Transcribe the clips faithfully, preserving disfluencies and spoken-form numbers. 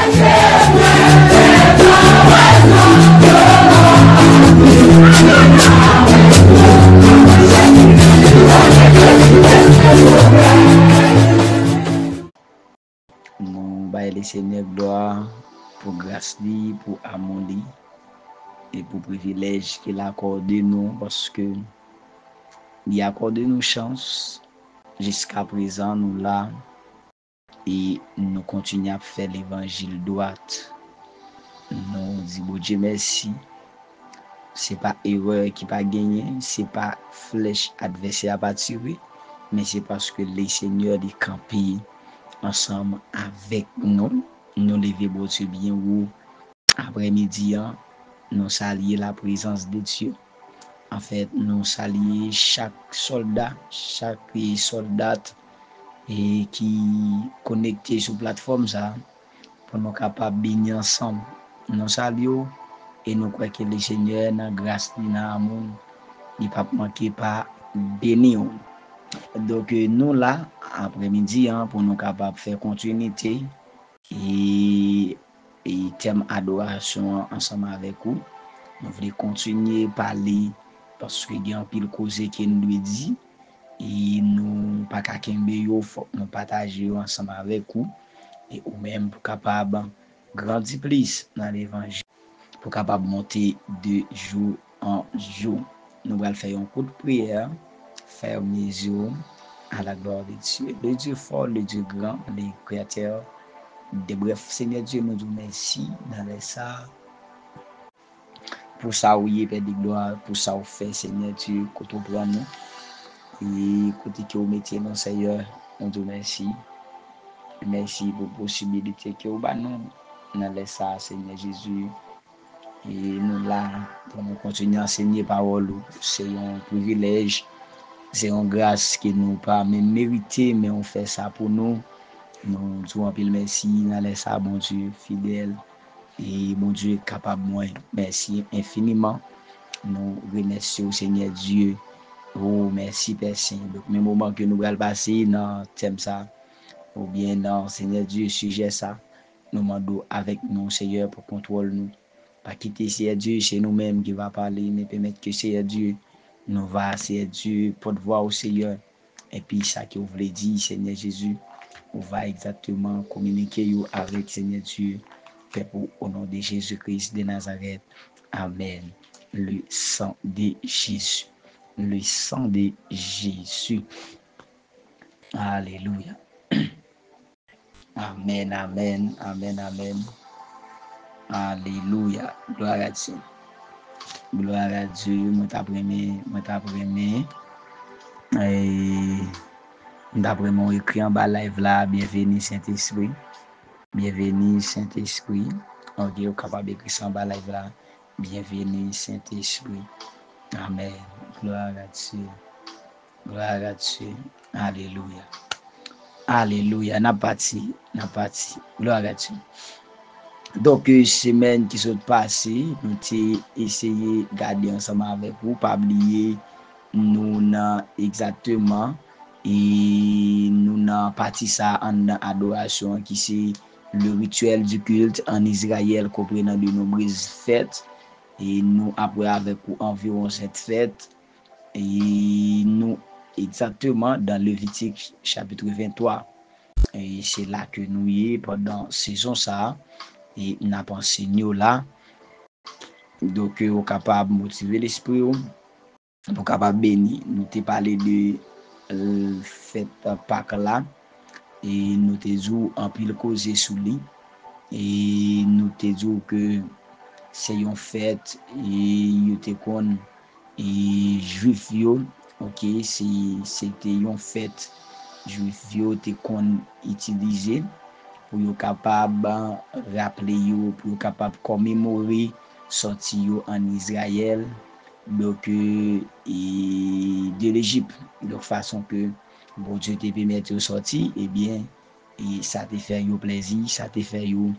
Nou bay Lesenyè glwa pou gras li, pou amou li, e pou privilèj ke l akòde nou, paske li akòde nou chans. Jiskaprezan, nou la, e nou kontinye ap fè levanjil dwat. Nou di Bondye mèsi. Se pa erè ki pa genyen, se pa flèch advèsè a pa tire, men se paske Lesenyè li kanpe ansanm avèk nou. Nou leve Bondye byen wo. Aprèmidi an, nou salye laprezans de Dye. Anfèt, nou salye chak sòlda, chak sòldat e ki konekte sou platfòm sa a, pou nou kapab beni ansanm. Nou salye w e nou kwè ke Lesenyè, nan gras li, nan amou l, li p ap manke pa beni w. Donk, nou la, aprèmidi an, pou nou kapab fè kontinite e, e tèm adorasyon an ansanm avèk ou. Nou vle kontinye pale, paske gen anpil koze ke n dwe di, e nou pa ka kenbe yo, fòk nou pataje yo ansanm avèk ou, e ou menm pou kapab grandi plis nan levanjil, pou kapab monte de jou an jou. Nou pral fè yon kout priyè. Ferme les yeux à la gloire de Dieu. Le Dieu fort, le Dieu grand, le Créateur des brefs. Senyè Dye, nou di w mèsi nan lè sa a. Pou sa ou ye, Pè de glwa, pou sa ou fè, Senyè Dye, kote ou pran nou, e kote ke ou mete nou, Senyè, nou di w mèsi. Mèsi pou posibilite ke ou ba nou nan lè sa a, Senyè Jezi. E nou la pou nou kontinye ansenye pawòl ou. Se yon privilèj, se yon gras ke nou pa menm merite, men ou fè sa pou nou. Nou di w anpil mèsi nan lè sa a, Bondye fidèl. E Bondye kapab mwen. Mèsi enfiniman. Nou remèsye w, Senyè Dye. O, mèsi, Pè Sen. Donk, men moman ke nou pral pase nan tèm sa, oubyen nan, Senyè Dye, sijè sa, nou mande w avèk nou, Senyè, pou kontwòl nou. Pa kite, Senyè Dye, se nou menm ki va pale, men pèmèt ke, Senyè Dye, nou va, Senyè Dye, pòtvwa w, Senyè. Epi sa ke w vle di, Senyè Jezi, ou va egzakteman kominike yo avèk, Senyè Dye, pèp ou, au nom de Jésus-Christ de Nazareth. Amen. Le sang de Jésus. Le sang de Jésus. Alelouya. Amèn, amèn, amèn, amèn. Alelouya. Glwa a Dye. Glwa a Dye. Mwen t ap renmen, mwen t ap renmen, eh, mwen t ap renmen w ekri anba live la, byenveni Sentespri. Byenveni Sentespri. Ok, ou kapab ekri sa anba live la. Byenveni Sentespri. Amèn. Glwa a Dye. Glwa a Dye. Alelouya. Alelouya. N ap pati. N ap pati. Glwa a Dye. Donk, eh, semèn ki sot pase, nou te eseye gade ansanm avèk ou. Pa bliye, nou nan egzakteman, e nou nan pati sa anndan adorasyon an ki se le rituel du culte en Israël, konprenan de nombreuses fêtes. E nou ap wè avèk ou anviwon sèt fèt. E nou egzakteman dan Levitik chapit venntwa. E se la ke nou ye pandan sezon sa a. E n ap ansenye w la. Donk, ou kapab motive lespri w pou kapab beni. Nou te pale de, eh, fèt Pak la. E nou te di w anpil koze sou li. E nou te di w ke se yon fèt, e yo te konn, e Jwif yo, ok, se, se te yon fèt Jwif yo te konn itilize pou yo kapab raple yo, pou yo kapab komemore sòti yo ann Izrayèl, donk, e, de Lejip. Donk, fason ke Bondye te pèmèt yo sòti, ebyen, e sa te fè yo plèzi, sa te fè yo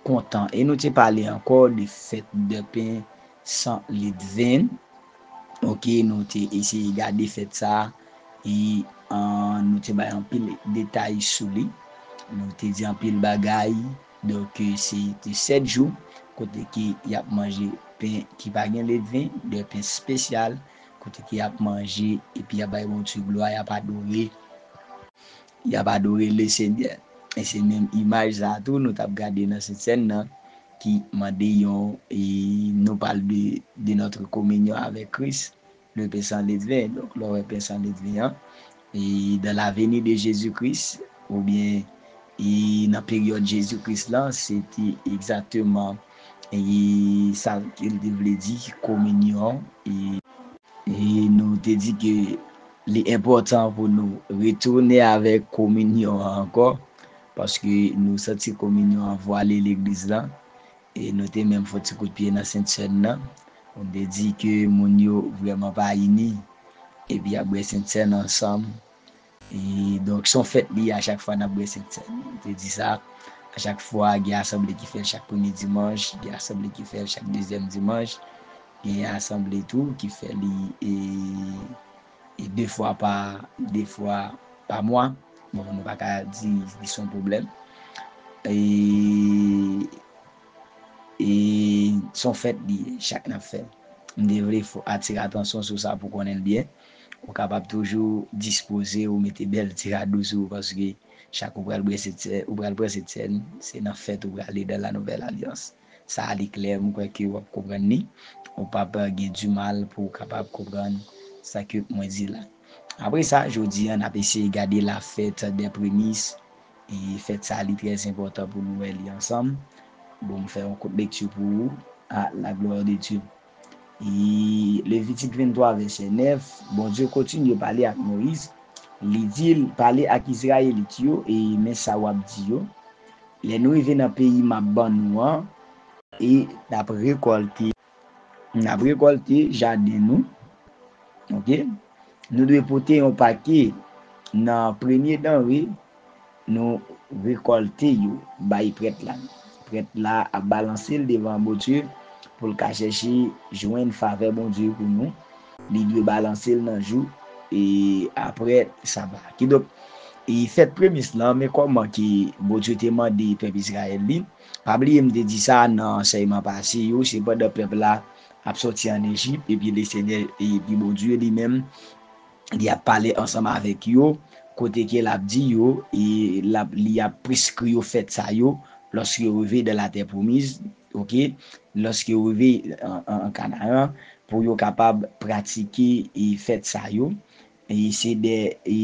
kontan. E nou te pale ankò de fèt de pen san ledven. Ok, nou te eseye gade fèt sa a, e, an, nou te bay anpil detay sou li. Nou te di anpil bagay, Donk, se te sèt jou kote ke y ap manje pen ki pa gen ledven, de pen espesyal, kote ke y ap manje epi y ap bay Bondye glwa, y ap adore, y ap adore Lesenyè. E se menm imaj sa a tou nou t ap gade nan Sentsèn nan ki mande yon, e nou pale de, de notre communion avec Christ, le pain sans levain. Donk, lè w wè pen san ledven an, e dans la venue de Jésus-Christ, oubyen e nan peryòd Jezi Kris lan, se te egzakteman e sa ke l te vle di, kominyon. E, e nou te di ke li enpòtan pou nou retounen avèk kominyon an ankò, paske nou santi kominyon an vwale legliz lan. E nou te menm fè yon ti kout pye nan Sentsèn nan. Nou te di ke moun yo vrèman pa ini. Epi y ap bwè Sentsèn ansanm. E donk, se yon fèt li ye a chak fwa n ap bwè Sentsèn. Nou te di sa, a chak fwa, gen asanble ki fè l chak premye dimanch, gen asanble ki fè l chak dezyèm dimanch, gen asanble tou ki fè li e, e de fwa pa, de fwa pa mwa. Bon, nou pa ka di li se yon pwoblèm. E, e se yon fèt li ye, chak n ap fè l. M te vle fò, atire atansyon sou sa pou konnen l byen. Ou kapab toujou dispoze ou mete bèl ti rado sou ou, paske chak ou pral bwè Sentsèn, ou pral pran Sentsèn, se nan fèt ou prale dans la nouvelle alliance. Sa a li klè, m kwè ke w ap konprann li. Ou p ap gen dimal pou w kapab konprann sa ke mwen di la. Apre sa, jodi a, n ap eseye gade la fête des prémices. E fèt sa a, li trè enpòtan pou nou wè li ansanm. Bon, m fè yon kout lekti pou ou, à la gloire de Dieu. E Levitik venntwa, vèsè nèf, Bondye kontinye pale ak Moyiz. Li di l, pale ak Izrayelit yo, e men sa w ap di yo. Lè nou rive nan peyi m ap ban nou an, e n ap rekòlte, n ap rekòlte jaden nou. Oke? Nou dwe pote yon pake nan premye danre nou rekòlte yo bay prèt la. Prèt la ap balanse l devan Bondye pou l ka chèche jwenn favè Bondye pou nou. Li dwe balanse l nan jou e apre saba. Kidonk, e fèt premis lan, men kòman ke Bondye te mande pèp Izrayèl li. Pa bliye m te di sa nan ansèyman pase yo, se pandan pèp la ap sòti ann Ejip, epi Lesenyè, epi Bondye li menm, li ap pale ansanm avèk yo, kote ke l ap di yo, e l ap, li ap preskri yo fèt sa yo, lòske yo rive dans la terre promise, oke, lòske yo rive an, an, an Kanaran, pou yo kapab pratike, e, fèt sa yo. E se de, e,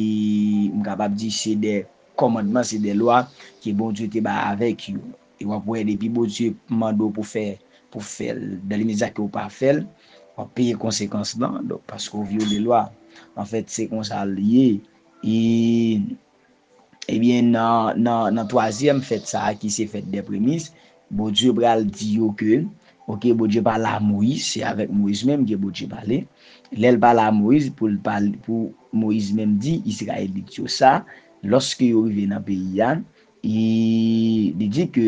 m kapab di se de kòmandman, se de lwa ke Bondye te bay avèk yo. E w ap wè, depi Bondye mande w pou fè, pou fè l, dans l'immédiat ke w pa fè l, w ap peye konsekans lan, donk, paske w vyole lwa. Anfèt, se konsa l ye. E, ebyen, nan, nan, nan twazyèm fèt sa a, ki se fèt dè premis, Bondye pral di yo ke, oke, Bondye pale a Moyiz, se avèk Moyiz menm ke Bondye pale. Lè l pale a Moyiz, pou l pale, pou Moyiz menm di Izrayelit yo sa, lòske yo rive nan peyi a, e li di ke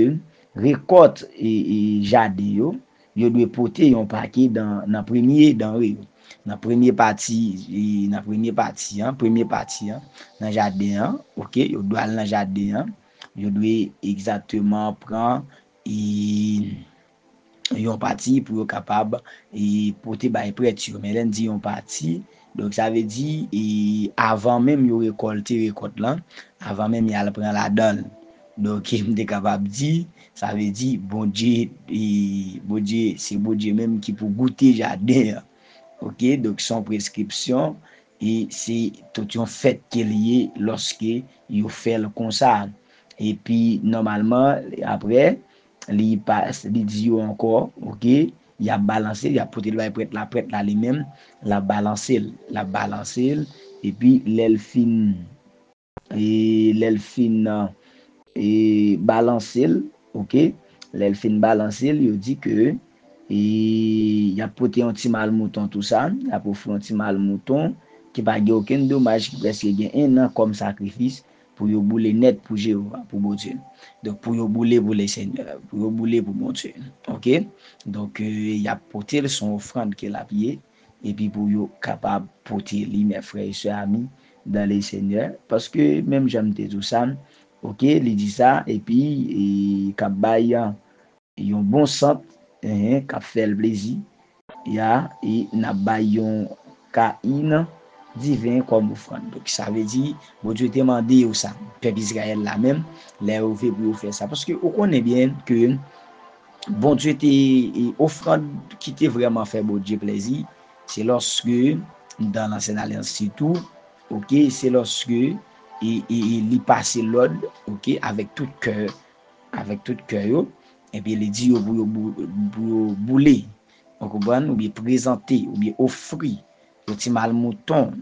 rekòt e, e jaden yo, yo dwe pote yon pake dan, nan premye danre yo. Nan premye pati, e, nan premye pati an, premye pati an, nan jaden an, oke, yo dwe al nan jaden an, yo dwe egzakteman pran, e, yon pati pou yo kapab, e, pote bay prèt yo. Men lè n di yon pati, donk sa vle di, e, avan menm yo rekòlte rekòt lan, avan menm y al pran ladan l. Donk, m te kapab di, sa vle di, Bondye, e, Bondye, se Bondye menm ki pou goute jaden an. Oke, donk, se yon preskripsyon, e se tout yon fèt ke l ye lòske yo fè l konsa. Epi, nòmalman, apre, li pa, li di yo ankò, oke, y ap balanse l, y ap pote l bay prèt la, prèt la li menm, l ap balanse l, l ap balanse l, epi lè l fin, e lè l fin, e balanse l, oke, lè l fin balanse l, yo di ke, e y ap pote yon ti mal mouton tou sa, y ap ofri yon ti mal mouton ki pa gen okenn domaj, ki prèske gen en an kòm sakrifis, pou yo boule nèt pou Jewova, pou Bondye. Donk, pou yo boule pou Lesenyè, pou yo boule pou Bondye. Oke? Donk, e, y ap pote l, se yon ofrann ke l ap ye, epi pou yo kapab pote li, mè frè e sè ami, dan Lesenyè. Paske, menm jan m te di w sa, Ok, li di sa, epi e, k ap bay yon bon sant, enhen, k ap fè l plezi. Ya, e n ap bay yon kayin diven kòm ofrann. Donk, sa vle di, Bondye te mande yo sa, pèp Izrayèl la menm, lè yo vle pou yo fè sa. Paske ou konnen byen ke Bondye te, e, ofrann ki te vrèman fè Bondye plezi, se lòske, dan lansyen alyans sitou, ok, se lòske e, e, e li pase lòd, ok, avèk tout kè, avèk tout kè yo, epi li di yo pou yo, pou yo boule, ou konprann, oubyen prezante, oubyen ofri yon ti mal mouton,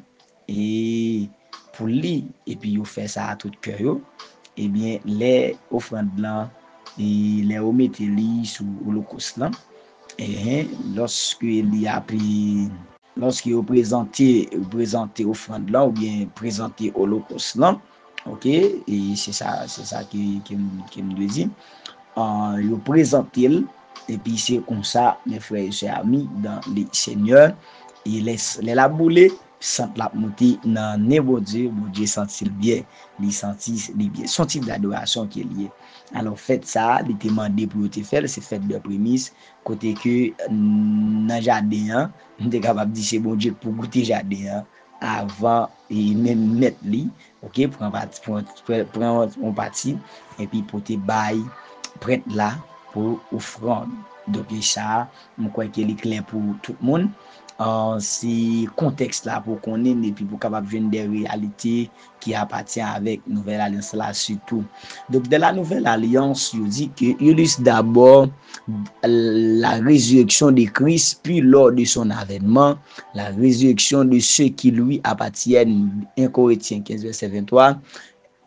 e pou li, epi yo fè sa a tout kè yo, ebyen, lè ofrann lan, e lè yo mete li sou olokòs lan, enhen, lòske li ap, e, lòske yo prezante, yo prezante ofrann lan oubyen prezante olokòs lan, ok, e se sa, se sa ke, ke, m- ke m dwe di. Ah, yo prezante l, epi se konsa, mes frères et sœurs amis dans le Seigneur, e lè, lè l ap boule, sant l ap monte nan nen Bondye, Bondye santi l byen, li santi li byen. Se yon tip dadorasyon ke l ye. Alò, fèt sa a, li te mande pou yo te fè l, se fèt de premis, kote ke nan jaden an, m te kapab di se Bondye k pou goute jaden an avan e menm mèt li, ok, pran pati, pran, pran, pran yon pati, epi pote bay prèt la pou ofrann. Donk, e sa, m kwè ke li klè pou tout moun. Ah, se kontèks la pou konnen, epi pou kapab jwenn de reyalite ki apatyen avèk Nouvèl Alyans la sitou. Donk, dans la Nouvelle Alliance, yo di ke yo lis dabò la résurrection de Christ, puis lors de son avènement, la résurrection de ceux qui lui appartiennent, un Corinthiens quinze, verset vingt-trois,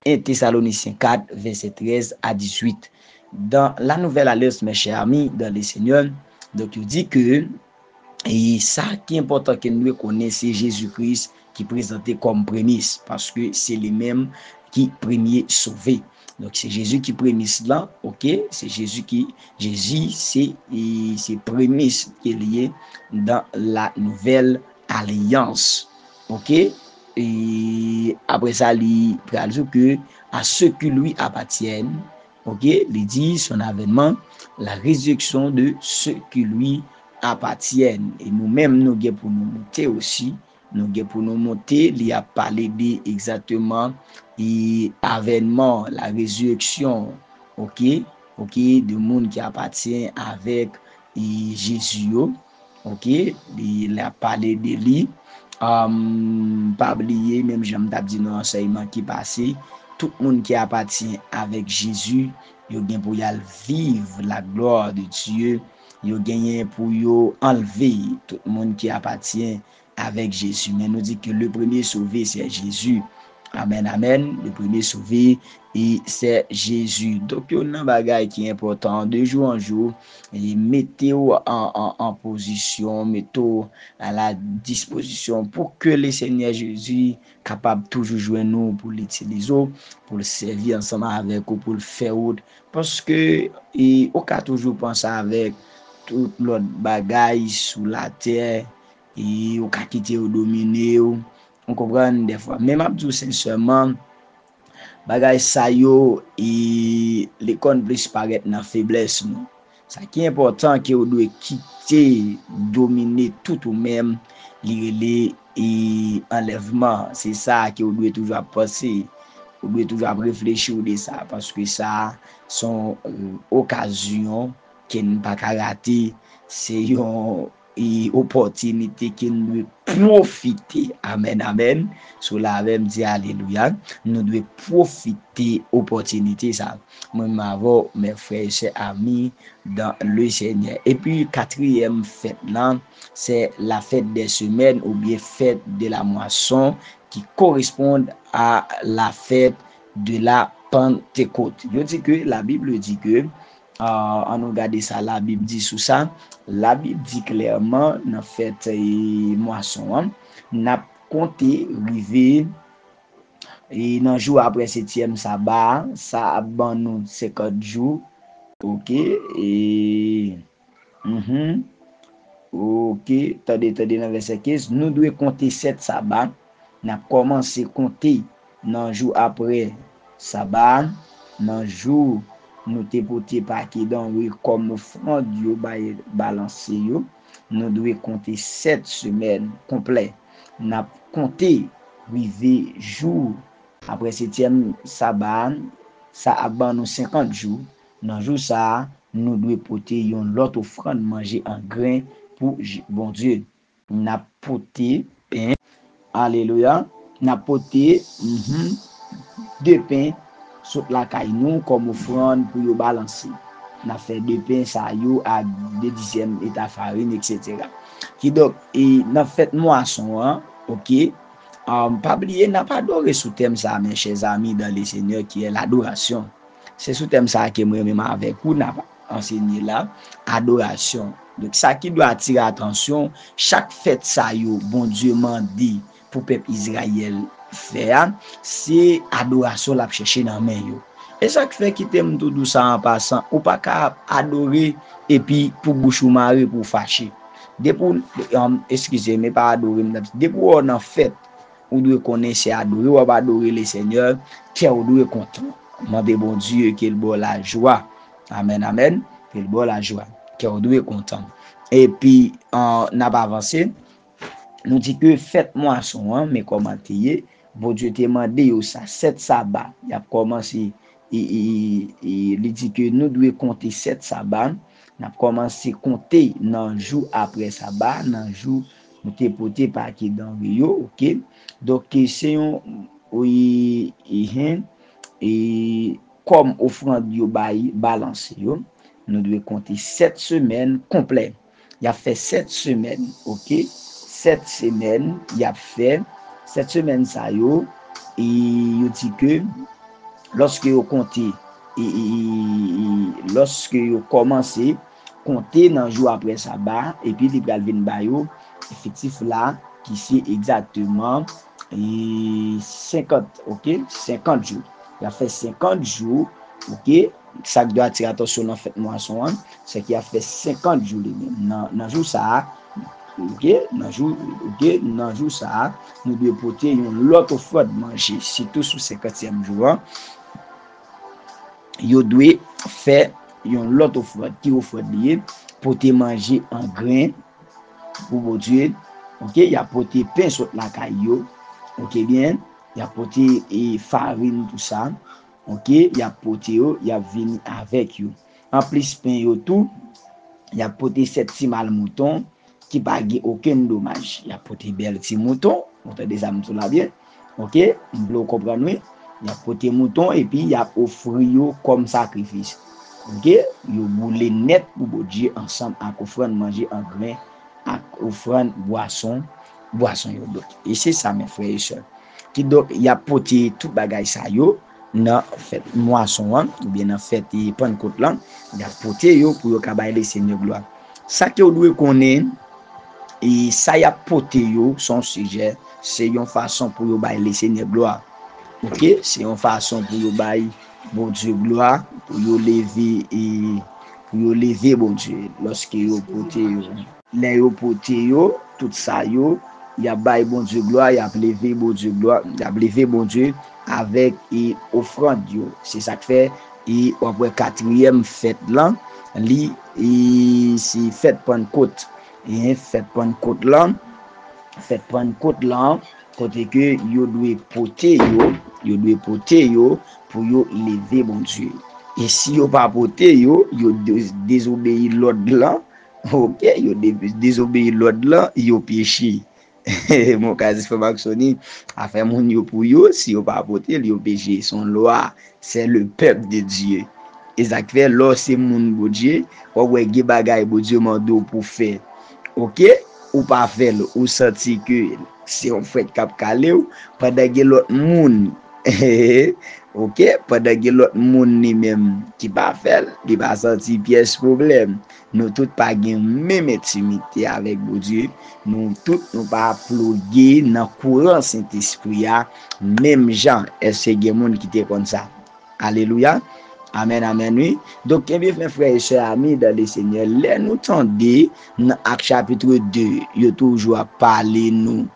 un Thessaloniciens quatre, verset treize à dix-huit. Dans la Nouvelle Alliance, mes chers amis dans le Seigneur, donk, yo di ke e sa ki enpòtan ke nou dwe konnen, se Jezi Kris ki prezante kòm premis, paske se li menm ki premye sove. Donk, se Jezi ki premis lan, ok? Se Jezi ki, Jezi, se, e, se premis ke li ye dans la Nouvelle Alliance, ok? E apre sa, li pral di ke à ceux qui lui appartiennent, ok? Li di, son avènman, la résurrection de ceux qui lui appartiennent. E nou menm, nou gen pou nou moute osi. Nou gen pou nou moute. Li ap pale de egzakteman e avènman, la résurrection, ok? Ok, de moun ki apatyen avèk e Jezi yo. Ok, li, l ap pale de li. Am, pa bliye, menm jan m t ap di nan ansèyman ki pase, tout moun ki apatyen avèk Jezi, yo gen pou y al viv la gloire de Dieu. Yo genyen pou yo anlve tout moun ki apatyen avèk Jezi. Men nou di ke le premier sauvé, c'est Jésus. Amèn, amèn. Le premier sauvé, e c'est Jésus. Donk, youn nan bagay ki enpòtan, de jour en jour, e mete w an, an, an pozisyon, mete w a la dispozisyon pou ke le Senyè Jezi kapab toujou jwenn ou, pou l itilize w, pou l sèvi ansanm avèk ou, pou l fè wout. Paske, e, ou ka toujou panse avèk tout lòt bagay sou latè, e ou ka kite yo domine w. Ou konprann, dèfwa. Men m ap di w sensèman, bagay sa yo, e, li konn plis parèt nan feblès nou. Sa ki enpòtan, ke ou dwe kite domine tout ou menm, li rele, e, anlèvman. Se sa ke ou dwe toujou ap panse. Ou dwe toujou ap reflechi w de sa, paske sa, se yon, e, okazyon ke n pa ka rate. Se yon e, opòtinite ke n dwe pwofite. Amèn, amèn. Si w la avè m, di alelouya. Nou dwe pwofite opòtinite sa. Mwen menm avè w, mes frères et sœurs amis dans le Seigneur. Epi, katriyèm fèt lan, se la fête des semaines oubyen fête de la moisson ki koresponn a la fête de la Pentecôte. Yo di ke, la Bible di ke, Ah, ann nou gade sa Labib di sou sa. Labib di klèman nan fèt, e, mwason an, n ap konte rive, e, nan jou apre setyèm saba a, sa ap ban nou senkant jou. Ok, e, mhm. Ok, tande, tande nan vèsè kenz, nou dwe konte sèt saba, n ap kòmanse konte nan jou apre saba a, nan jou nou te pote pake danre kòm ofrann yo bay balanse yo, nou dwe konte sèt semèn konplè. N ap konte rive jou apre setyèm saba a, sa ap ban nou senkant jou. Nan jou sa a, nou dwe pote yon lòt ofrann manje an gren pou Bondye. N ap pote pen. Alelouya. N ap pote, mhm, de pen sot lakay nou kòm ofrann pou yo balanse. N ap fè de pen sa yo ak de dizyèm eta farin, etsetera. Kidonk, e nan fèt mwason an, oke, um, pa bliye, n ap adore sou tèm sa, mes chers amis dans le Seigneur, qui est l'adoration. Se sou tèm sa a ke mwen menm avèk ou n ap ansenye la, adorasyon. Donk, sa ki dwe atire atansyon, chak fèt sa yo Bondye mande pou pèp Izrayèl fè a, se adorasyon l ap chèche nan men yo. E sa k fè, kite m tou di w sa an pasan, ou pa ka ap adore epi pou bouch ou mare, pou w fache. Depi w, um, eskize m, e pa adore m t ap di, depi w nan fèt, ou dwe konnen se adore w ap adore Lesenyè, kè w dwe kontan. Mande Bondye ke l ba w lajwa. Amèn, amèn. Ke l ba w lajwa. Kè w dwe kontan. Epi, an, n ap avanse. Nou di ke fèt mwason an, men kòman te ye, Bondye te mande yo sa, sèt saba. Y ap kòmanse, e, e, e, li di ke nou dwe konte sèt saba. N ap kòmanse konte nan jou apre saba, nan jou nou te pote pake danre yo, oke? Donk, se yon, e, e, hen, e, kòm ofrann yo bay balanse yo, nou dwe konte sèt semèn konplè. Y ap fè sèt semèn, oke? Sèt semèn, y ap fè. Sèt semèn sa yo, e yo di ke lòske yo konte, e, e, e, e, lòske yo kòmanse konte nan jou apre saba, epi li pral vin ba yo efektif la, ki se egzakteman, e, senkant, oke? Senkant jou. Y ap fè senkant jou, oke? Sa k dwe atire atansyon nan fèt mwason an, se ke y ap fè senkant jou li menm. Nan, nan jou sa a, oke? Nan jou, oke? Nan jou sa a, nou dwe pote yon lòt ofrann manje, sitou sou senkantyèm jou an. Yo dwe fè yon lòt ofrann. Ki ofrann li ye? Pote manje an gren pou Bondye. Oke? Y ap pote pen sot lakay yo. Oke, byen? Y ap pote, e, farin, tou sa. Oke? Y ap pote yo, y ap vini avèk yo. Anplis pen yo tou, y ap pote sèt ti mal mouton ki pa gen okenn domaj. Y ap pote bèl ti mouton, ou tande sa m di w la byen? Oke? M vle w konprann, wi. Y ap pote mouton epi y ap ofri yo kòm sakrifis. Oke? Yo boule nèt pou Bondye ansanm ak ofrann manje an gren ak ofrann bwason, bwason yo. Donk, e se sa, mes frères et sœurs. Kidonk, y ap pote tout bagay sa yo nan fèt mwason an, oubyen nan fèt, e, Pannkot lan. Y ap pote yo pou yo ka bay Lesenyè glwa. Sa ke w dwe konnen, e, sa y ap pote yo, se yon sijè, se yon fason pou yo bay Lesenyè glwa. Oke? Se yon fason pou yo bay Bondye glwa, pou yo leve, e, pou yo leve Bondye lòske yo pote yo. Lè yo pote yo, tout sa yo, y ap bay Bondye glwa, y ap leve Bondye glwa, y ap leve Bondye avèk, e, ofrann yo. Se sa k fè, e, w ap wè katriyèm fèt lan, li, e, se fèt Pannkot. E fèt Pannkot lan, fèt Pannkot lan, kote ke yo dwe pote yo, yo dwe pote yo pou yo leve Bondye. E si yo pa pote yo, yo de-, dezobeyi lòd lan, oke, yo de-, dezobeyi lòd lan, yo peche. Mon kazi frè Maksoni, afè moun yo pou yo, si yo pa pote l, yo peche. Se yon lwa, c'est le peuple de Dieu. E sa k fè, lè w se moun Bondye, w ap wè gen bagay Bondye mande w pou fè. Oke? Ou pa fè l, ou santi ke se yon frèt k ap kale w, pandan gen lòt moun, oke? Pandan gen lòt moun li menm ki pa fè l, li pa santi pyès pwoblèm. Nou tout pa gen menm entimite avèk Bondye. Nou tout, nou pa ploge nan kouran Sentespri a menm jan. Èske gen moun ki te konn sa? Alelouya. Amèn, amèn, wi. Donk, ebyen, mes frères et sœurs, amis dans le Seigneur, lè nou tande nan Ak chapit de, yo toujou ap pale nou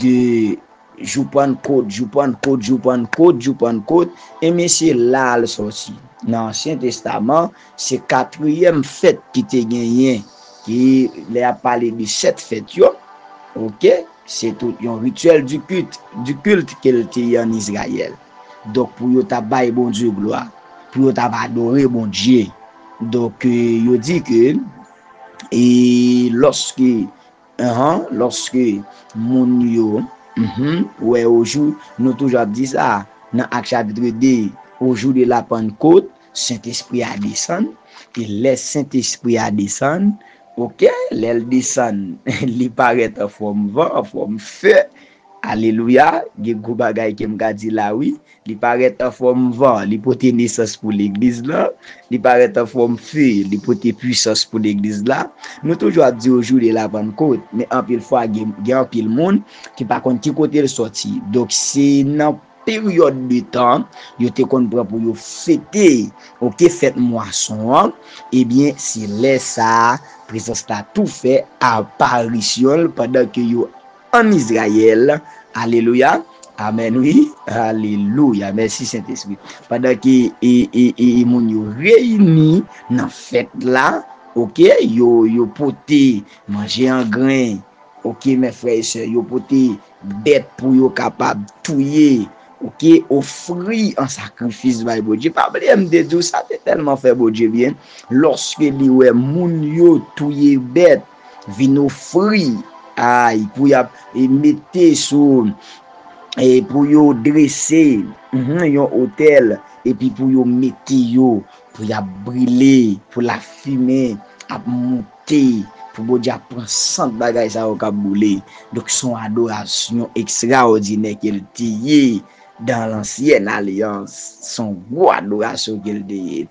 de Jou Pannkot, jou Pannkot, jou Pannkot, jou Pannkot. Ebyen, se la l sòti. Nan Ansyen Testaman, se katriyèm fèt ki te genyen, ki lè y ap pale de sèt fèt yo, oke, se tout yon rituel du culte, du culte ke l te ye ann Izrayèl. Donk, pou yo ta bay Bondye glwa, pou yo ta adore Bondye. Donk, euh, yo di ke, e lòske, ahan, lòske moun yo, mhm, wè, au jour, nou toujou ap di sa, nan Ak chapit de, au jour de la Pentecôte, Sentespri a desann, e lè Sentespri a desann, oke, lè l desann, li parèt an fòm van, an fòm fe. Alelouya, gen gwo bagay ke m ka di la, wi. Li parèt an fòm van, li pote nesans pou legliz la, li parèt an fòm fe, li pote pwisans pou legliz la. Nou toujou ap di au jour de la Pentecôte, men anpil fwa gen, gen anpil moun ki pa konn ki kote l sòti. Donk, se nan peryòd de tan yo te konn pran pou yo fete, oke, fèt mwason an, ebyen, se lè sa a, prezans la tou fè aparisyon l pandan ke yo ann Izrayèl. Alelouya. Amèn, wi. Alelouya. Mèsi, Sentespri. Pandan ke e, e, e, e moun yo reyini nan fèt la, oke, yo, yo pote manje an gren, oke, men frè e sè, yo pote bèt pou yo kapab touye, oke, ofri an sakrifis bay Bondye. Pa bliye, m te di w, sa te tèlman fè Bondye byen. Lòske li wè moun yo touye bèt, vin ofri, ay, pou y ap, e, mete sou, e, pou yo drese, mhm, yon otèl, epi pou yo mete yo, pou y ap brile, pou lafimen ap moute, pou Bondye ap pran sant bagay sa yo k ap boule. Donk, se yon adorasyon ekstraòdinè ke l te ye dan lansyèn alyans. Se yon gwo adorasyon ke l te ye.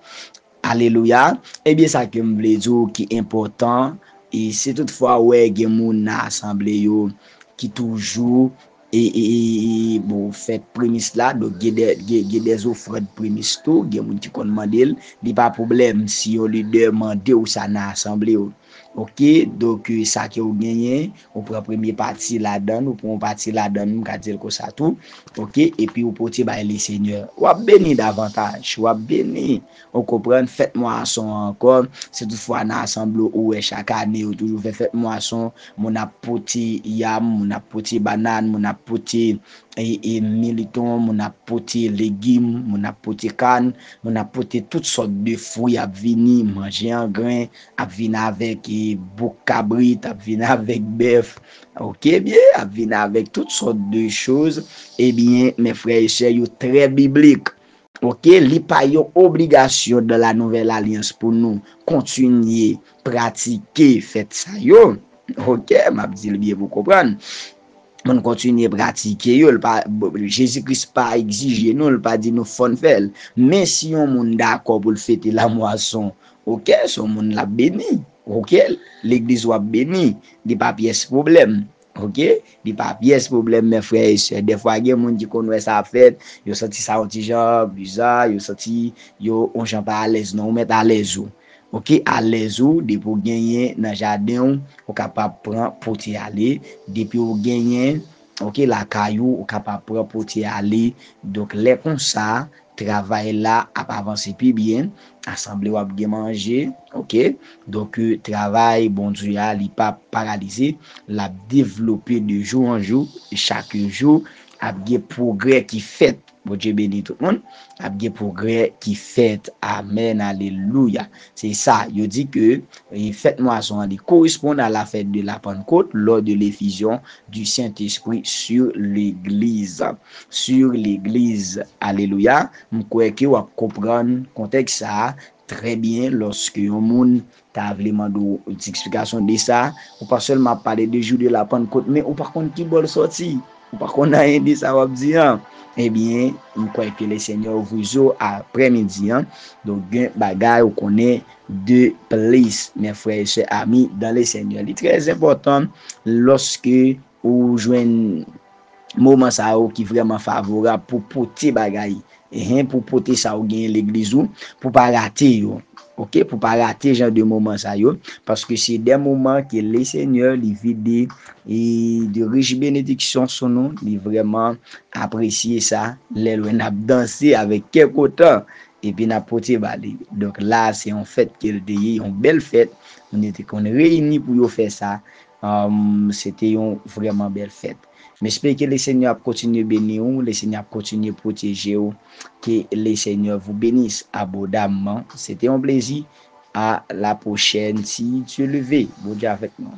Alelouya. Ebyen, sa ke m vle di w ki enpòtan, e si toutfwa w wè gen moun nan asanble yo ki toujou, e, e, e, e, bon, fè premis la, donk gen de, gen, gen de ofrann premis tou, gen moun ki konn mande l, li pa pwoblèm si yon lidè mande w sa nan asanble w. Oke, donk, e, sa ke w genyen, ou pran premye pati ladan l, ou pran yon pati ladan l, m ka di l konsa tou. Oke, epi ou pote bay Lesenyè. W ap beni davantaj, w ap beni. Ou konprann? Fèt mwason an ankò, si toutfwa nan asanble w, ou wè chak ane, yo toujou fè fèt mwason, moun ap pote yanm, moun ap pote bannann, moun ap pote, e, e, militon, moun ap pote legim, moun ap pote kann, moun ap pote tout sòt de fwi ap vini, manje an gren, ap vin avèk, e, bouk kabrit, ap vin avèk bèf, oke, byen, ap vin avèk tout sòt de choz, ebyen, men frè e sè, yo trè biblik. Oke, li pa yon obligasyon dan la nouvèl alyans pou nou kontinye pratike fèt sa yo. Oke, m ap di l byen pou konprann. Pou n kontinye pratike yo, l pa, Jezi Kris pa egzije nou, l pa di nou fò n fè l. Men si yon moun dakò pou l fete lamwason, oke, se yon moun l ap beni. Oke, legliz w ap beni, li pa pyès pwoblèm. Oke? Li pa pyès pwoblèm, men frè e sè, dèfwa gen moun ki konn wè sa ap fèt, yo santi sa yon ti jan biza, yo santi yo yon jan pa alèz. Non, ou mèt alèz ou. Oke? Alèz ou, depi w genyen nan jaden w, ou kapab pran pote ale. Depi w genyen, oke, lakay ou, ou kapab pran pote ale. Donk, lè konsa, travay la ap avanse pi byen, asanble w ap gen manje, oke? Donk, euh, travay Bondye a, li p ap paralize, l ap devlope de jou an jou, chak jou, ap gen pwogrè ki fèt. Bondye beni tout moun. Ap gen pwogrè ki fèt. Amèn, alelouya. Se sa, yo di ke, e, fèt mwason an, li correspond à la fête de la Pentecôte lors de l'effusion du Saint-Esprit sur l'église. Sur l'église. Alelouya. M kwè ke w ap konprann kontèks sa a trè byen lòske yon moun ta vle mande w ti eksplikasyon de sa. Ou pa sèlman ap pale de jou de la Pannkot, men ou pa konn ki bò l sòti. Ou pa konn anyen de sa w ap di an. Ebyen, m kwè ke Lesenyè ouvri zye w aprèmidi an. Donk, gen bagay ou konnen de plis. Men frè e sè, ami dan Lesenyè, li trè enpòtan lòske ou jwenn moman sa yo ki vrèman favorab pou pote bagay Ehen, pou pote sa ou genyen legliz ou, pou pa rate yo. Ok, pou pa rate jan de moman sa yo, paske se de moman ke le Senyè li vide e de rich benediksyon sou nou, li vrèman apresye sa, lè l wè n ap danse avèk kè kontan, epi n ap pote ba li. Donk la, se yon fèt ke l te ye, yon bèl fèt, moun yo te konn reyini pou yo fè sa. Um, se te yon vrèman bèl fèt. M espere ke le Senyè ap kontinye beni w, le Senyè ap kontinye pwoteje w, ke le Senyè vous bénisse abondamman. Se te yon plezi. A la pwochèn, si Dye le ve, Bondye avèk nou.